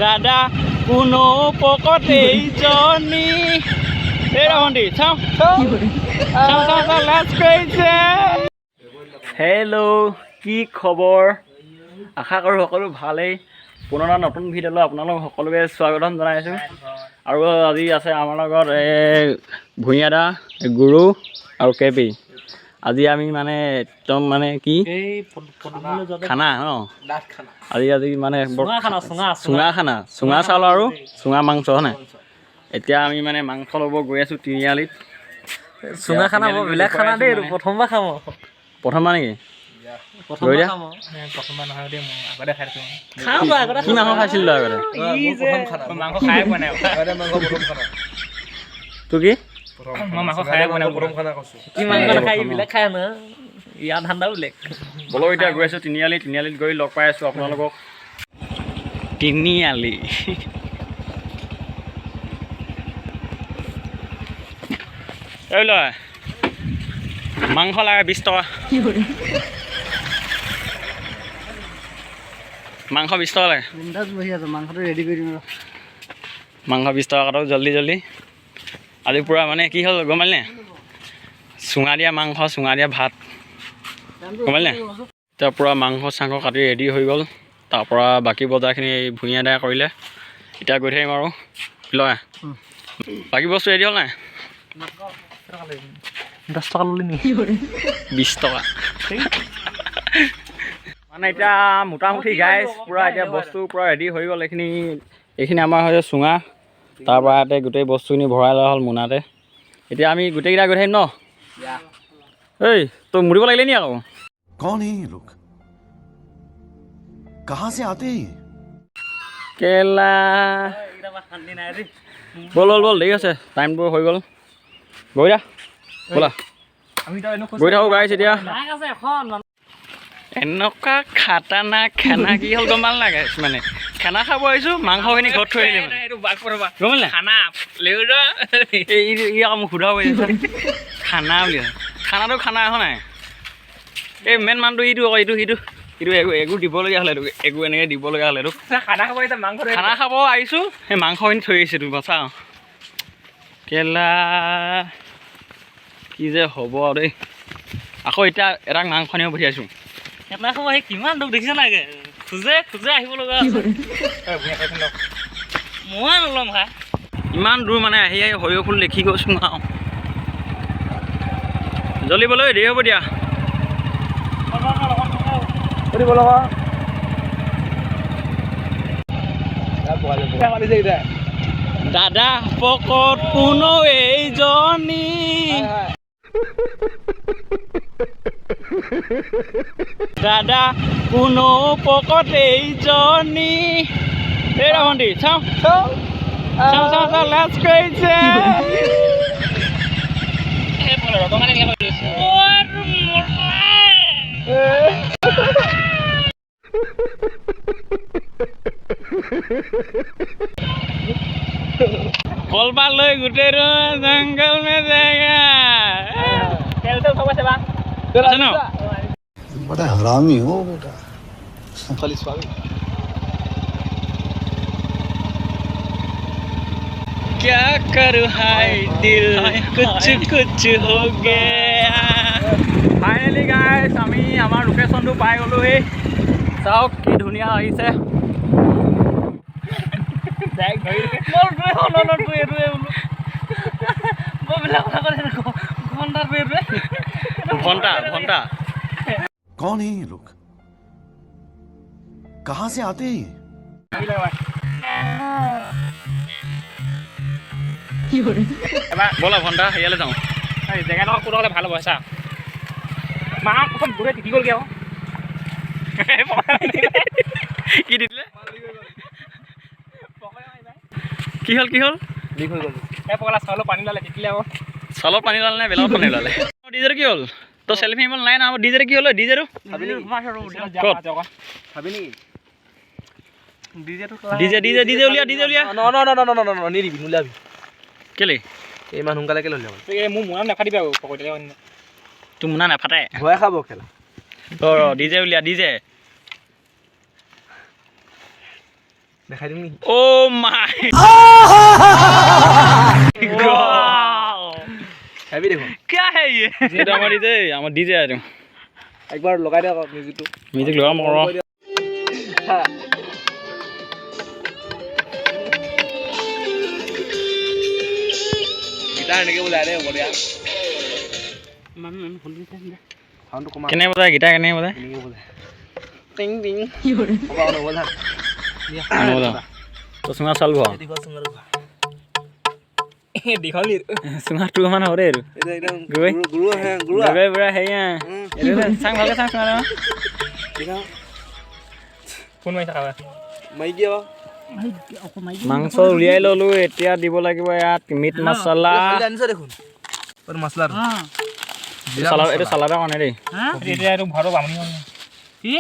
দাদা কোনো পকত এইজনী। এই ভণ্টি, চাওঁ চাওঁ চাওঁ চাওঁ চাওঁ, লাজ কৰিছে। হেল্ল', কি খবৰ? আশা কৰোঁ সকলো ভালেই। পুনৰ এটা নতুন ভিডিঅ'লৈ আপোনালোক সকলোকে স্বাগতম জনাইছোঁ। আৰু আজি আছে আমাৰ লগত এই ভূঞা দা, গুৰু আৰু কে পি। আজি আমি মানে একদম মানে কি খানা ন আজি আজি মানে বৰ চুঙা খানা, চুঙা চাউল আৰু চুঙা মাংস, হয় নাই? এতিয়া আমি মানে মাংস ল'ব গৈ আছোঁ তিনিআলিত। চুঙা খানা বৰ বেলেগ খানা দেই এইটো, প্ৰথমবাৰ খাম। প্ৰথমবাৰ নেকি? গৈ দিয়া। প্ৰথমবাৰ নহয় দেই, মই আগতে খাইছোঁ। খাওঁ বাৰু আগতে। কি মাংস খাইছিলো তই আগতে? মই মাংস খায়ে পোৱা নাই। তোৰ কি? মই মাংস খায়ে পোৱা নাই। কি মাংস নাখায়, এইবিলাক খাই ন, ইয়াৰ ধান্দা বেলেগ। ব'লক, এতিয়া গৈ আছোঁ তিনিআলি। তিনিআলিত গৈ লগ পাই আছোঁ আপোনালোকক। তিনিআলি এই লয়, মাংস লাগে 20 টকা। মাংস 20 টকা লাগে। বিন্দাছ বহি আছো, মাংসটো ৰেডি কৰি দিম। মাংস 20 টকা কাটক জল্দি জল্দি। আজি পূৰা মানে কি হ'ল গম পালিনে? চুঙা দিয়া মাংস, চুঙা দিয়া ভাত, গম পালিনে? এতিয়া পূৰা মাংস চাংস কাটি ৰেডি হৈ গ'ল। তাৰপৰা বাকী বজাৰখিনি এই ভূঞা দাই কৰিলে। এতিয়া গৈ থাকিম আৰু লয়। বাকী বস্তু ৰেডি হ'ল নাই? 10 টকা ল'লি নেকি? 20 টকা। মানে এতিয়া মোটামুটি গাইজ, পূৰা এতিয়া বস্তু পূৰা ৰেডি হৈ গ'ল। এইখিনি এইখিনি আমাৰ হৈছে চুঙা। তাৰপৰা ইয়াতে গোটেই বস্তুখিনি ভৰাই লোৱা হ'ল মোনাতে। এতিয়া আমি গোটেইকেইটা গৈ থাকিম ন। ঐ, তই মুৰিব লাগিলে নি আকৌ? कौन है ये लोग? कहां से आते हैं ये? কেলা। শান্তি নাই দেই। ব'ল ব'ল ব'ল, দেৰি হৈছে, টাইমটো হৈ গ'ল। গৈ দিয়া, ব'লা। আমি তো এনেও গৈ থাকোঁ গাইছ এতিয়া। বাইক আছে এখন। এনেকুৱা খাটানা খানা কি হ'ল গম পাল নাই গাইছ? মানে খানা খাব আহিছোঁ, মাংসখিনি ঘৰত থৈ আহিলে মানে। এইটো বাঘ পৰবা গম পালি নাই? খানা লেউৰা। এই ই আকৌ মোক সোধা হৈ আছে, খানা বুলি কৈছে। খানাটো খানা হয় নাই? এই মেইন মানুহটো ইটো আকৌ, ইটো ইটো ইটো একো একো দিবলগীয়া হ'লে এইটো একো এনেকৈ দিবলগীয়া হ'লে এইটো খানা খাব আহিছে, মাংস। খানা খাব আহিছোঁ, সেই মাংসখিনি থৈ আহিছে। তুমি বচা কেলা, কি যে হ'ব আৰু দেই। আকৌ এতিয়া এটাক মাংস নিব পঠিয়াইছোঁ। এটা সময় সেই কিমান দুখ দেখিছে নাই, খোজে খোজে আহিব লগা হৈছে। মই নল'ম খাই। ইমান দূৰ মানে আহি আহি সৰিয়হ ফুল দেখি গৈছোঁ আৰু জ্বলিবলৈ দেৰি হ'ব দিয়া। দাদা, পকত কোনো এইজনী। দাদা, কোনো পকত এইজনী। এই ভণ্টি, চাওঁ চাওঁ চাওঁ চাওঁ চাওঁ, লাজ কৰিছে। কলপাত লৈ গোটেই জংঘল মে জায়গা। তেল তেল চব আছে বা। আছে ন? बड़ा हरामी हो बेटा। क्या करूँ हाय, दिल कुछ कुछ हो गया। ফাইনেলি গাইছ, আমি আমাৰ লোকেশ্যনটো পাই গ'লোহি। চাওক কি ধুনীয়া লাগিছে। মই এইটোৱে বোলো, মই বেলেগ কথা ক'লে ঘণ্টাটো এইটোৱে। ঘণ্টা ঘণ্টা। कौन है ये लोग? कहां से आते हैं ये? ব'লা ঘণ্টা, হেৰিয়ালৈ যাওঁ। জেগাডোখৰ ক'ত হ'লে ভাল হ'ব চা। মা প্ৰথম দূৰে তিতি গ'লগৈ আকৌ। কি দিলে? কি হ'ল, কি হ'ল? এই পগলা, চাউলৰ পানী ওলালে, তিতিলে আকৌ। চাউলত পানী ওলালে নে বেলেগত পানী ওলালে? ডিজেটো কি হ'ল? তই চেল্ফি মাৰিব নাই না? ডিজেটো কি হ'ল? ডিজেটো ক'ত? ডিজে ডিজে ডিজে উলিয়া, ডিজে উলিয়া। ন ন ন ন ন ন ন, নিদিবি, নোলাবি। কেলে? ইমান সোনকালে কেলে উলিয়াব? এই মোৰ মোনা নাফাটিবি আকৌ পকৰীতে। তোৰ মোনা নাফাটে। ভয় খাব খেলা। ৰ, ডিজে উলিয়া, ডিজে। দেখাই দিম নেকি? অ' মাই গড! হেভি দেখোন। क्या है ये? এইটো আমাৰ ডিজে, আমাৰ ডিজে এইটো। একবাৰ লগাই দিয়ক মিউজিকটো। মিউজিক লগাম ৰ। গীটাৰ এনেকে বজাই দেই, বঢ়িয়া। চাউণ্ডটো কমা। কেনেকে বজায় গীটাৰ, কেনেকে বজায়? এনেকে বজায়, টিং টিং। হ'ব, নবজা। নবজাওঁ। তই চুঙা চাউল ভৰা। দীঘল। চুঙাটো মান হ'ব দেই এইটো। এইটো একদম গৈ। গুৰু হে গুৰু। গৈ পুৰা হেৰি এইটো চাং, ভালকে চাং চুঙাটো। ফোন মাৰি থকা। মাইকী আকৌ। মাংস উলিয়াই ল'লো, এতিয়া দিব লাগিব ইয়াত মিট মছলা। আনিছ দেখোন মছলা। চালাড, এইটো চালাডৰ কাৰণে দেই। এতিয়া এইটো ভৰাব আমনি হ'ল। কি?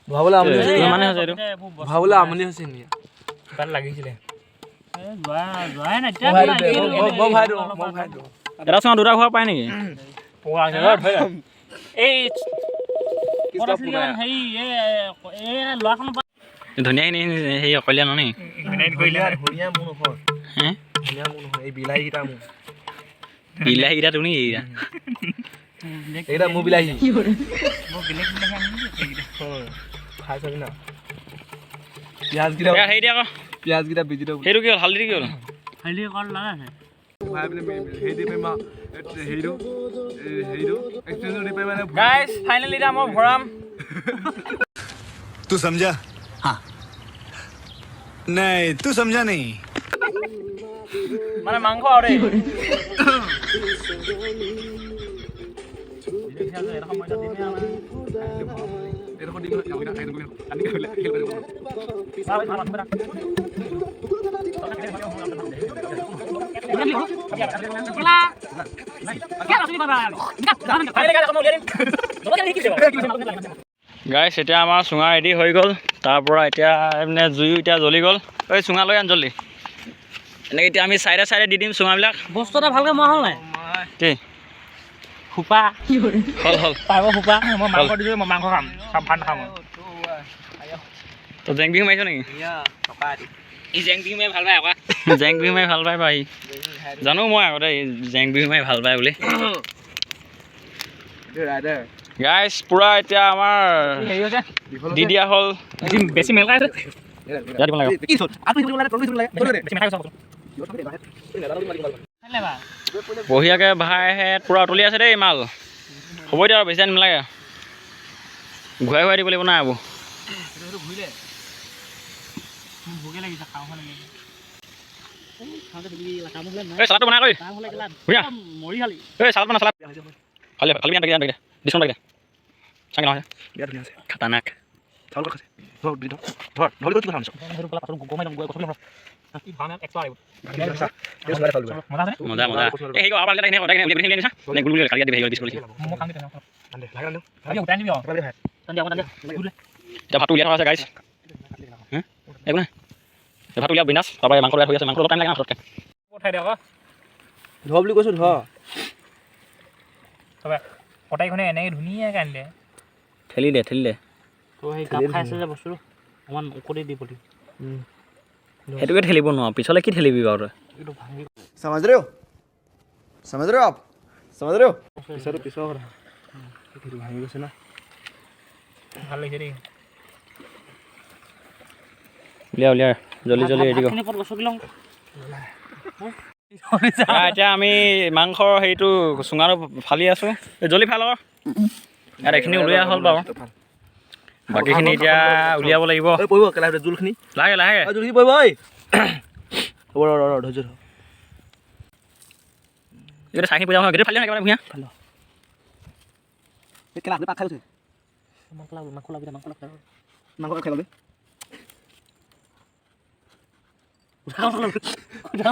ভৰাবলৈ আমনি হৈছে। কিমান হৈছে এইটো? ভৰাবলৈ আমনি হৈছে নেকি? কিবা লাগিছিলে। যোৱাই নাই। মই ভৰাই দিওঁ, মই ভৰাই দিওঁ। এটা চুঙা দুটা খোৱা পায় নেকি? পোৱা এই। হেৰি, এই ল'ৰাখনৰ ধনিয়াখিনি হেৰি অকলীয়া ন নি? ধনিয়া মোৰ নহয়। হে? ধনিয়া মোৰ নহয়, এই বিলাহীকেইটা মোৰ। বিলাহীকেইটা তুমি এইকেইটা। এইকেইটা মোৰ বিলাহী। খাই চাবি না পিঁয়াজকেইটা। হেৰি দিয়া আকৌ। পিঁয়াজকেইটা বেজি দিব। সেইটো কি হ'ল? হালধি কি হ'ল? হালধি কল লগা আছে। হেৰিটো হেৰিটো এক্সচেঞ্জৰ দি মানে। গাইজ, ফাইনেলি এতিয়া মই ভৰাম। तू समझा? हाँ, नहीं, तू समझा नहीं। মানে মাংস আৰু দেই। গাইছ, এতিয়া আমাৰ চুঙা ৰেডি হৈ গ'ল। তাৰ পৰা এতিয়া মানে জুইও এতিয়া জ্বলি গ'ল। ঐ, চুঙা লৈ আন জল্দি। এনেকৈ এতিয়া আমি চাইডে চাইডে দি দিম চুঙাবিলাক। বস্তু এটা ভালকে মৰা হ'ল নাই? কি? সোপা। হ'ল, হ'ল। পাৰিব সোপা। মই মাংস দিছোঁ, মই মাংস খাম, চব ভাত নাখাম মই। তই জেং বিহু মাৰিছ নেকি? ই জেং বিহু মাৰি ভাল পায় আকৌ। জেং বিহু মাৰি ভাল পায় বাৰু সি। জানো মই আগতে ই জেং বিহু মাৰি ভাল পায় বুলি। গাইছ, পুৰা এতিয়া আমাৰ দি দিয়া হ'ল। বেছি বেছি মেল খাই আছে। ইয়াত দিব লাগে। বেছি মেল খাই আছে। বঢ়িয়াকে ভাইহেঁত পুৰা উতলি আছে দেই মাল। হ'ব এতিয়া, আৰু বেছি টাইম নালাগে। ঘূৰাই ঘূৰাই দিব লাগিব না এইবোৰ। ভোকে লাগিছে, খাওঁ খাওঁ লাগিছে। এই চালাডটো বনা কৰি ভূঞা। মৰি খালি। এই চালাড বনা, চালাড। খালি খালি দে, ডিছকাউণ্ট লাগে চাগে নহয়। বিৰাট ধুনীয়া আছে। খাতানাক। চাউল ক'ত খাইছে? ধৰ, দি ধৰ ধৰ ধৰি কি কথা আনিছ? মজা মজা। এই হেৰি কৰ, আৰু এটা এনে উলিয়াই আনিছা নে? গুল গুল কালি দিবি, হেৰি বিস্কুট। এতিয়া ভাতটো উলিয়াই থকা আছে গাইছ। একো নাই, ভাতটো উলিয়াই বিনাছ। তাৰপৰা মাংস উলিয়াই হৈ আছে। মাংস অলপ টাইম লাগে না পটককৈ। পঠাই দে আকৌ। ধৰ বুলি কৈছোঁ, ধৰ। কটাৰীখনে এনেকৈ ধুনীয়াকৈ আনিলে। ঠেলি দে, ঠেলি দে। তো সেই গাপ খাই আছে যে বস্তুটো অকণমান ওকৰি দিব লাগিব। সেইটোকে ঠেলিব নোৱাৰ, পিছলৈ কি ঠেলিবি বাৰু তই? এইটো ভাঙি। समझ रहे हो? समझ रहे हो आप? समझ रहे हो? পিছতো পিছৰ কথা, সেইটো ভাঙি গৈছে না। ভাল লাগিছে দেই। উলিয়া, উলিয়া, জল্দি জল্দি ৰেডি কৰ। ভাতখিনি ক'ত গছকি লওঁ। এতিয়া আমি মাংসৰ হেৰিটো চুঙাটো ফালি আছোঁ। এই জল্দি ফাল আকৌ। ইয়াত এইখিনি উলিওৱা হ'ল বাৰু, বাকীখিনি এতিয়া উলিয়াব লাগিব। ঐ, পৰিব কেলা জোলখিনি। লাহে লাহে। ঐ, জোলখিনি পৰিব। ঐ, হ'ব, ৰ ৰ ৰ, ধৈৰ্য ধৰ। এইটো চাহখিনি পূজা নহয়, গোটেই ফালি একেবাৰে ভূঞা। কেলা পাত খাই গৈছে। মাংস লাগব, মাংস লাগবে, মাংস লাগবে। মাংস খাই ল'বি।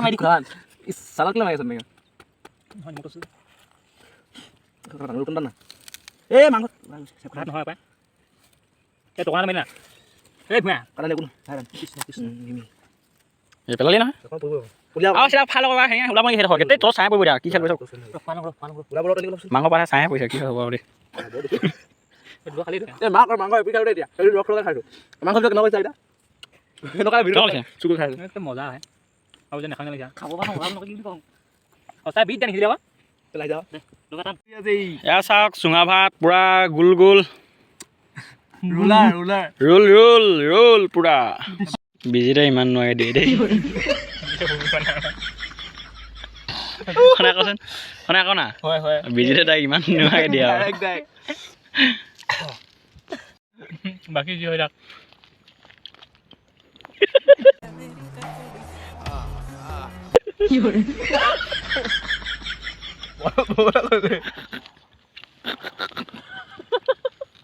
মাৰি। চালাদ কেলে মাৰি আছ তেনেকে? না, এই মাংস। ভাত নহয় পাই, এই টকা নামাৰি না, এই ভূঞা। কাটা একো নহয়। এই পেলালি নহয়। আৰু চিধা ফাল আকৌ হেৰি ওলাব নেকি? সেইটো গোটেই তই চাই পৰিব এতিয়া। কি খেল কৰিছ? মাংস পালে চাই পৰিছে, কি হ'ব আৰু দেই। এই মাংস, মাংস এপি খাই এতিয়া। মাংস কেনেকুৱা হৈছে এতিয়া? এনেকুৱা কেনেকুৱা লাগিছে? চুকুল খাই মজা হয় আৰু যেন নাখাওঁ লাগিছে। খাব পৰা নহ'ল নহয়, কি বুলি কওঁ। সঁচাই বিট নিসিজিলে আকৌ পেলাই যাওঁ। দোকান। এয়া চাওক, চুঙা ভাত পুৰা গোল গোল। Roller roller. Roll roll roll পুৰা। বিজিতে ইমান নোৱাৰে দিয়ে দেই। শুনা কচোন, শুনা আকৌ না। হয় হয়। বিজিতে তাইক ইমান নোৱাৰে দিয়ে আৰু। Direct direct. বাকী যি হৈ থাক।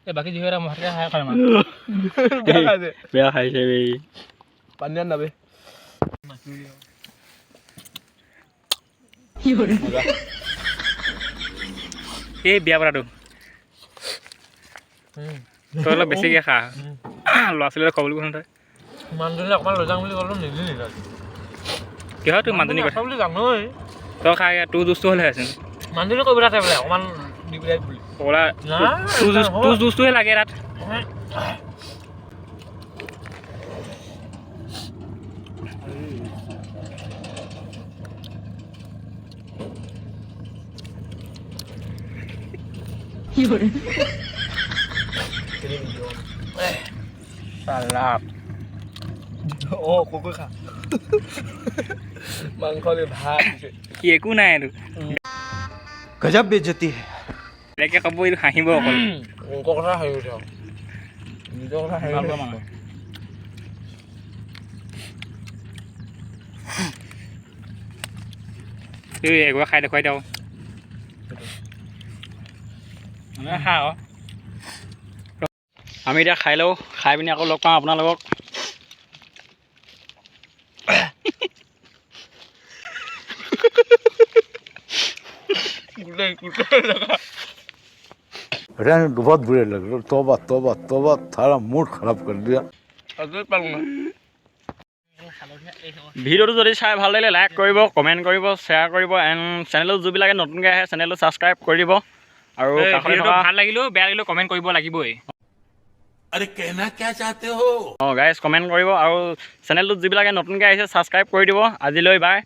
এই বাকী যি হৈ থাক, মই ভাতকে খাই খাম আৰু। বেয়া খাইছে। বেয়া খাইছে বে। পানী আন নাবে। এই বিয়া পতাটো তই অলপ বেছিকৈ খা, ল'ৰা ছোৱালীয়ে ক'বলৈ কৈছ তই। মানুহজনী অকণমান লৈ যাম বুলি ক'লো, নিদিলি। কিহৰ তোৰ মানুহজনী কথা বুলি জানোৱেই। তই খা, তোৰ জুচটো হ'লে আছে। মানুহজনী কৈ পেলাই বোলে অকণমান দি পেলাই বুলি। পগলা। নাই, তোৰ জুচ, নহ'ব। তোৰ জুচটোহে লাগে তাত। চালাপ। অঁ, কৈ খা, মাংস দি ভাত দিছে। কি একো নাই এইটো। गजब बेइज्जती है। বেলেগে ক'ব, এইটো হাঁহিব অকল। অংকৰ কথা হাঁহি উঠে আৰু নিজৰ কথা হাঁহি উঠে। এই একবাৰ খাই দেখুৱাই দিওঁ মানে খা আকৌ। আমি এতিয়া খাই লওঁ, খাই পিনি আকৌ লগ পাম আপোনালোকক। গোটেই গোটেই জেগা। रहने दो, बहुत बुरे लग रहे हो। तौबा तौबा तौबा, थारा मूड खराब कर दिया। আজৰি পালোঁ না। ভিডিঅ'টো যদি চাই ভাল লাগিলে লাইক কৰিব, কমেণ্ট কৰিব, শ্বেয়াৰ কৰিব এণ্ড চেনেলটো যিবিলাকে নতুনকৈ আহে, চেনেলটো ছাবস্ক্ৰাইব কৰি দিব আৰু এই কাষতে ভিডিঅ'টো থকা ভাল লাগিলেও বেয়া লাগিলেও কমেণ্ট কৰিব লাগিবই। अरे, कहना क्या चाहते हो? অঁ গাইজ, কমেণ্ট কৰিব আৰু চেনেলটোত যিবিলাকে নতুনকৈ আহিছে ছাবস্ক্ৰাইব কৰি দিব। আজিলৈ বাই।